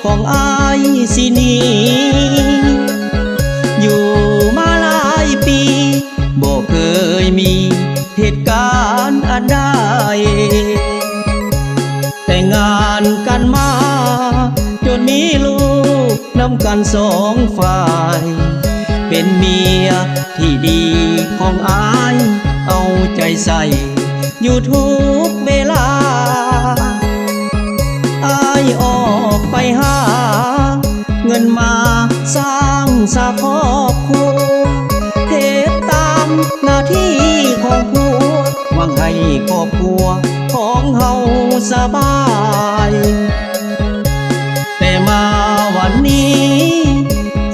ຂອງອ້າຍຊິໜີ ຢູ່ມາຫຼາຍປີ ບໍ່ເຄີຍມີເຫດການອັນໃດ. ແຕ່ງງານກັນມາ ຈົນມີລູກນຳກັນສອງຝ່າຍ ເປັນເມຍທີ່ດີຂອງອ້າຍ ເອົາໃຈໃສ່ ຢູ່ທຸກເວລາ. ອ້າຍອອກໄປຫາເງິນມາສ້າງສາຄອບຄົວ ເຮັດຕາມໜ້າທີ່ຂອງຜົວ ຫວັງໃຫ້ຄອບຄົວຂອງເຮົາສະບາຍ. ແຕ່ມາວັນນີ້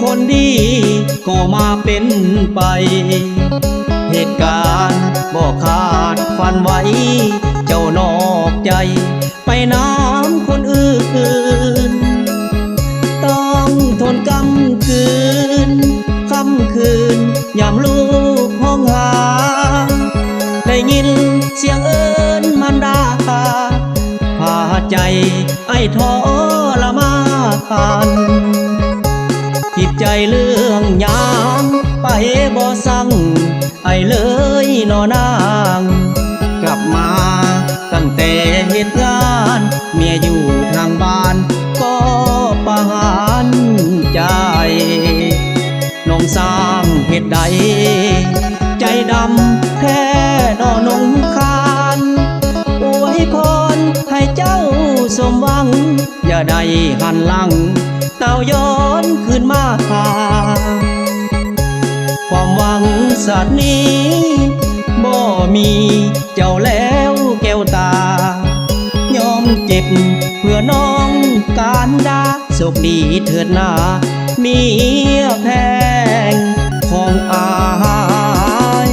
ຄົນດີກໍມາເປັນໄປ ເຫດການບໍ່ຄາດຝັນໄວ້ ເຈົ້ານອກໃຈໄປນຳຄົນອື່ນ ຕ້ອງທົນກ້ຳກືນ ຄ່ຳຄືນຍາມລູກຮ້ອງຫາ ໄດ້ຍິນສຽງເອີ້ນມານດາ ພາໃຈອ້າຍທໍລະມານ. ຜິດໃຈເລື່ອງຫຍັງ ໄປບໍ່ສັ່ງອ້າຍເລີຍນໍນາງ. ກັບມາຕັ້ງແຕ່ເຮັດງານ ເມຍຢູ່ທາງບ້ານກໍປະຫານໃຈ. ນ້ອງຊ່າງເຮັດໃດ ໃຈດຳແທ້ນໍນົງຄານ ອວຍພອນໃຫ້ເຈົ້າສົມຫວັງ ຢ່າໄດ້ຫັນຫຼັງ ຕ້າວຍ້ອນຄືນມາຫາ. ຄວາມຫວັງຊາດນີ້ ບໍ່ມີເຈົ້າແລ້ວແກ້ວຕາ ຍອມເຈັບເພື່ອນ້ອງການດາ. ໂຊກດີເທີດນາ ເມຍແພງຂອງອ້າຍ.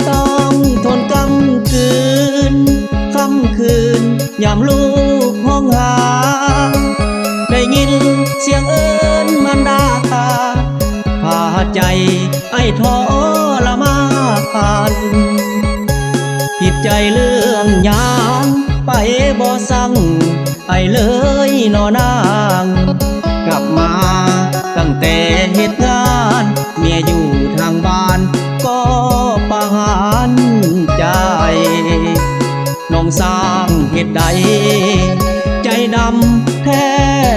ຕ້ອງທົນກ້ຳກືນ ຄ່ຳຄືນຍາມລູກຮ້ອງຫາ ໄດ້ຍິນສຽງເອີ້ນມານດາ ພາໃຈອ້າຍທໍລະມານ. ຜິດໃຈເລື່ອງຫຍັງ ໄປບໍ່ສັ່ງອ້າຍເລີຍນໍນາງ. ກັບມາຕັ້ງແຕ່ເຮັດງານ ເມຍຢູ່ທາງບ້ານກໍປະຫານໃຈ. ນ້ອງຊ່າງເຮັດໃດ ໃຈດຳແທ້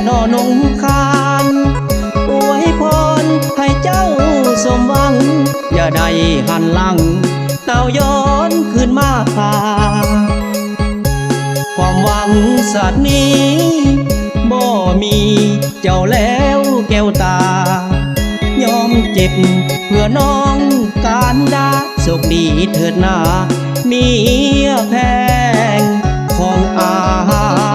ນໍນົງຄານ ອວຍພອນໃຫ້ເຈົ້າສົມຫວັງ ຢ່າໄດ້ຫັນຫຼັງ ຕ້າວຍ້ອນຄືນມາຫາ. ຄວາມຫວັງຊາດນີ້ ບໍ່ມີເຈົ້າແລ້ວແກ້ວຕາ ຍອມເຈັບເພື່ອນ້ອງການດາ. ໂຊກດີເທີດນາ ເມຍແພງຂອງອ້າຍ.